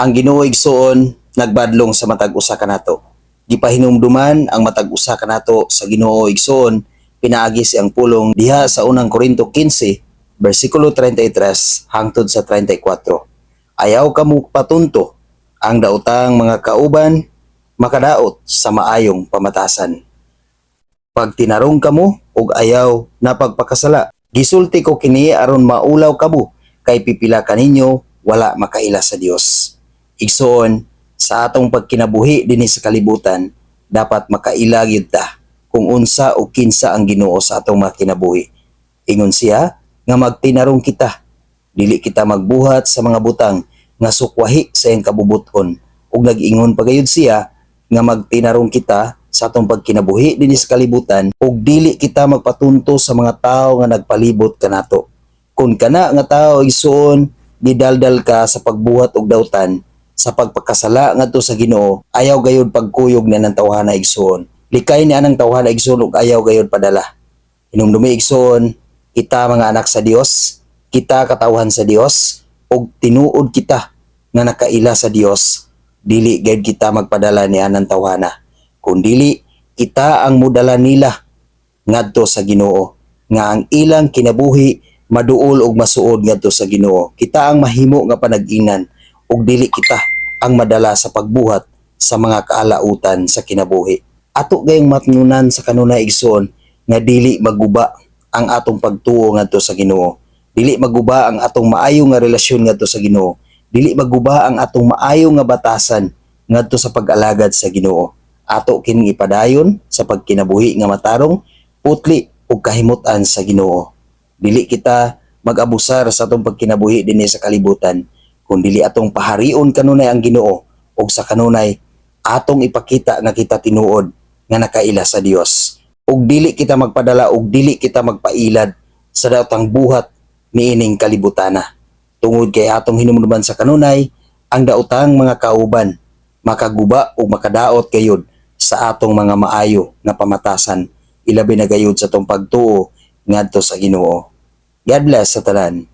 Ang Ginoo, igsuon, nagbadlong sa matag usa kanato. Gipahinumduman ang matag usa kanato sa Ginoo, igsuon, pinaagi sa iyang pulong diha sa Unang Korinto 15 bersikulo 33 hangtod sa 34. Ayaw kamo patunto, ang daotang mga kauban makadaot sa maayong pamatasan. Pagtinarong kamo ug ayaw na pagpakasala. Gisulti ko kini aron maulaw kamo kay pipila kaninyo wala makaila sa Dios. Igsoon, sa atong pagkinabuhi dinhi sa kalibutan, dapat makaila gyud ta kung unsa o kinsa ang Ginoo sa atong mga kinabuhi. Ingon siya nga magtinarong kita, dili kita magbuhat sa mga butang nga sukwahi sa iyang kabubuton. Ug nag-ingon pa gayud siya nga magtinarong kita sa atong pagkinabuhi dinhi sa kalibutan ug dili kita magpatunto sa mga tawo nga nagpalibot kanato. Kung kana nga tao, igsuon, gidaldal ka sa pagbuhat og dautan, sa pagpakasala ngadto sa Ginoo, ayaw gayud pagkuyog na ng tawhana, igsuon. Likay ni anang tawhana, igsuon, ug ayaw gayud padala. Hinumdumi, igsuon, kita mga anak sa Dios, kita katawhan sa Dios, ug tinuod kita nga nakaila sa Dios, dili gayud kita magpadala ni anang tawhana. Kung dili, kita ang mudala nila ngadto sa Ginoo nga ang ilang kinabuhi maduol og masuod ngadto sa Ginoo. Kita ang mahimo nga panag-inan ug dili kita ang madala sa pagbuhat sa mga kaalautan sa kinabuhi. Ato gayong matnunan sa kanunay, igsoon, nga dili maguba ang atong pagtuo ngadto sa Ginoo. Dili maguba ang atong maayo nga relasyon ngadto sa Ginoo. Dili maguba ang atong maayo nga batasan ngadto sa pag-alagad sa Ginoo. Ato kining ipadayon sa pagkinabuhi nga matarong, putli ug kahimutan sa Ginoo. Dili kita mag-abusar sa atong pagkinabuhi dinhi sa kalibutan, kun dili atong paharion kanunay ang Ginoo ug sa kanunay atong ipakita nga kita tinuod nga nakaila sa Dios. Ug dili kita magpadala ug dili kita magpailad sa daotang buhat niining kalibutana. Tungod kay atong hinumduman sa kanunay, ang daotang mga kauban makaguba ug makadaot gayud sa atong mga maayo nga pamatasan, ilabi na gayud sa atong pagtuo ngadto sa Ginoo. God bless sa tanan.